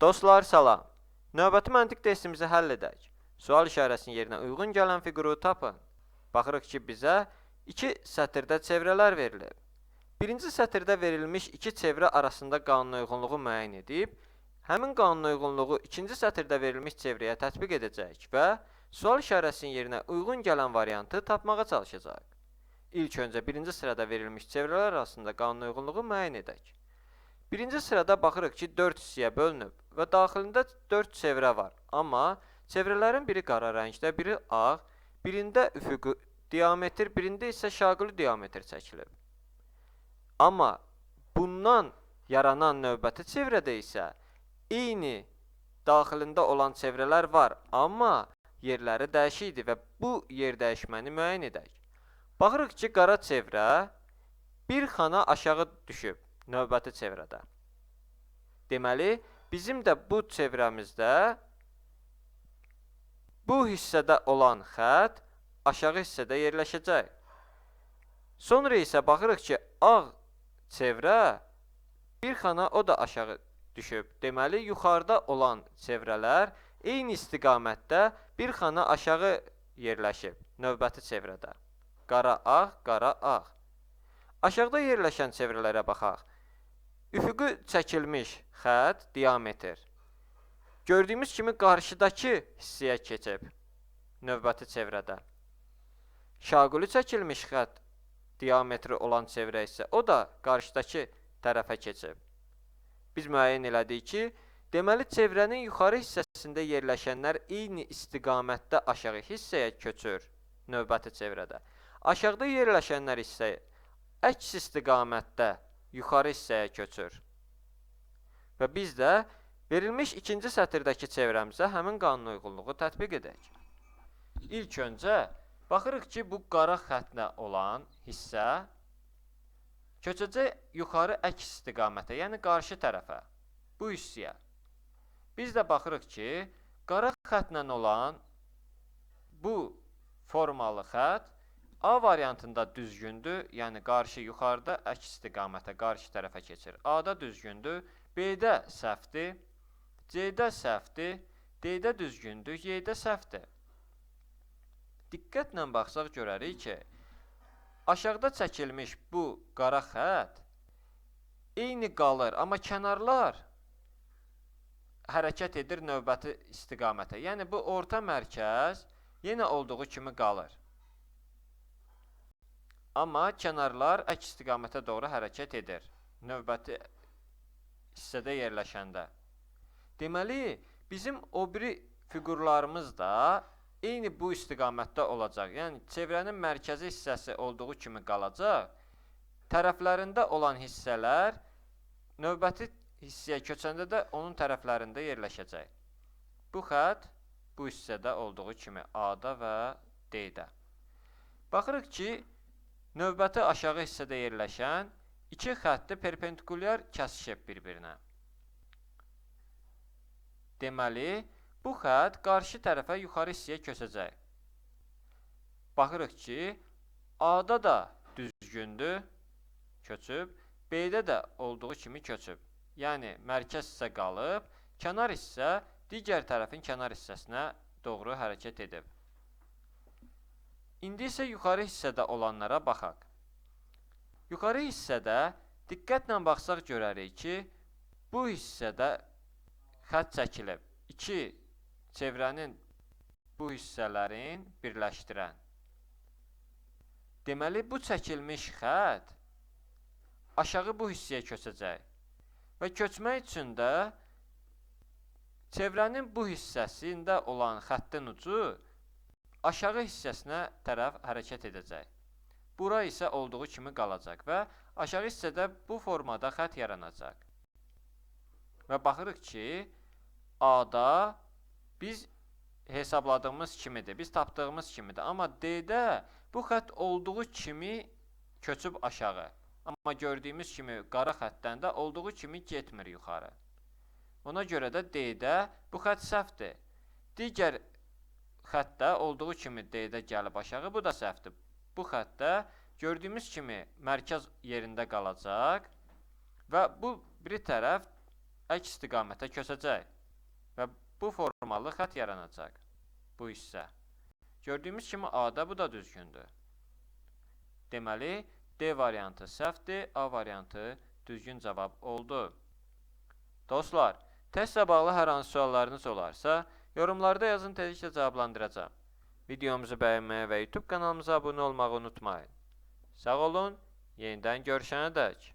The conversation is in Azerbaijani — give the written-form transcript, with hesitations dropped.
Dostlar, salam. Növbəti məntiq testimizi həll edək. Sual işarəsinin yerinə uyğun gələn fiquru tapın. Baxırıq ki, bizə iki sətirdə çevrələr verilib. Birinci sətirdə verilmiş iki çevrə arasında qanunauyğunluğu müəyyən edib, həmin qanunauyğunluğu ikinci sətirdə verilmiş çevrəyə tətbiq edəcək və sual işarəsinin yerinə uyğun gələn variantı tapmağa çalışacaq. İlk öncə birinci sırada verilmiş çevrələr arasında qanunauyğunluğu müəyyən edək. Birinci sırada baxırıq ki, 4 hissəyə bölünüb və daxilində 4 çevrə var. Amma çevrələrin biri qara rəngdə, biri ağ, birində üfüqi diametr, birində isə şaquli diametr çəkilib. Amma bundan yaranan növbəti çevrədə isə eyni daxilində olan çevrələr var, amma yerləri dəyişikdir və bu yer dəyişməni müəyyən edək. Baxırıq ki, qara çevrə bir xana aşağı düşüb növbəti çevrədə. Deməli, bizim də bu çevrəmizdə bu hissədə olan xətt aşağı hissədə yerləşəcək. Sonra isə baxırıq ki, ağ çevrə bir xana o da aşağı düşüb. Deməli, yuxarıda olan çevrələr eyni istiqamətdə bir xana aşağı yerləşib növbəti çevrədə. Qara ağ, qara ağ. Aşağıda yerləşən çevrələrə baxaq. Üfüqü çəkilmiş xətt, diametr. Gördüyümüz kimi qarşıdakı hissəyə keçib növbəti çevrədə. Şaquli çəkilmiş xətt diametri olan çevrə isə o da qarşıdakı tərəfə keçib. Biz müəyyən elədik ki, deməli çevrənin yuxarı hissəsində yerləşənlər eyni istiqamətdə aşağı hissəyə köçür növbəti çevrədə. Aşağıda yerləşənlər isə əks istiqamətdə yuxarı hissəyə köçür. Və biz də verilmiş ikinci sətirdəki çevrəmizə həmin qanunauyğunluğu tətbiq edək. İlk öncə baxırıq ki, bu qara xəttlə olan hissə köçəcək yuxarı əks istiqamətə, yəni qarşı tərəfə, bu hissəyə. Biz də baxırıq ki, qara xəttlə olan bu formalı xətt A variantında düzgündür, yəni qarşı yuxarıda əks istiqamətə, qarşı tərəfə keçir. A-da düzgündür, B-də səhvdir, C-də səhvdir, D-də düzgündür, Y-də səhvdir. Diqqətlə baxsaq görərik ki, aşağıda çəkilmiş bu qara xətt eyni qalır, amma kənarlar hərəkət edir növbəti istiqamətə. Yəni bu orta mərkəz yenə olduğu kimi qalır. Amma kənarlar əks istiqamətə doğru hərəkət edir növbəti hissədə yerləşəndə. Deməli, bizim o biri fiqurlarımız da eyni bu istiqamətdə olacaq. Yəni, çevrənin mərkəzi hissəsi olduğu kimi qalacaq. Tərəflərində olan hissələr növbəti hissəyə köçəndə də onun tərəflərində yerləşəcək. Bu xətt bu hissədə olduğu kimi A-da və D-də. Baxırıq ki, növbəti aşağı hissədə yerləşən iki xətti perpendikulyar kəsişib bir-birinə. Deməli, bu xətt qarşı tərəfə yuxarı hissəyə köçəcək. Baxırıq ki, A-da da düzgündür, köçüb, B-də də olduğu kimi köçüb. Yəni, mərkəz hissə qalıb, kənar hissə digər tərəfin kənar hissəsinə doğru hərəkət edib. İndi isə yuxarı hissədə olanlara baxaq. Yuxarı hissədə diqqətlə baxsaq görərik ki, bu hissədə xətt çəkilib. İki çevrənin bu hissələrin birləşdirən. Deməli, bu çəkilmiş xətt aşağı bu hissəyə köçəcək. Və köçmək üçün də çevrənin bu hissəsində olan xəttin ucu aşağı hissəsinə tərəf hərəkət edəcək. Bura isə olduğu kimi qalacaq və aşağı hissədə bu formada xətt yaranacaq. Və baxırıq ki, A-da biz hesabladığımız kimidir, biz tapdığımız kimidir. Amma D-də bu xətt olduğu kimi köçüb aşağı. Amma gördüyümüz kimi qara xəttdən də olduğu kimi getmir yuxarı. Ona görə də D-də bu xətt səhvdir. Digər xəttdə olduğu kimi D-də gəlib aşağı, bu da səhvdir. Bu xəttdə gördüyümüz kimi mərkəz yerində qalacaq və bu biri tərəf əks istiqamətə köçəcək və bu formalı xətt yaranacaq bu hissə. Gördüyümüz kimi A-da bu da düzgündür. Deməli, D variantı səhvdir, A variantı düzgün cavab oldu. Dostlar, testlə bağlı hər hansı suallarınız olarsa, yorumlarda yazın, tezliklə cavablandıracağam. Videomuzu bəyənməyi və YouTube kanalımıza abunə olmağı unutmayın. Sağ olun, yenidən görüşənə dək.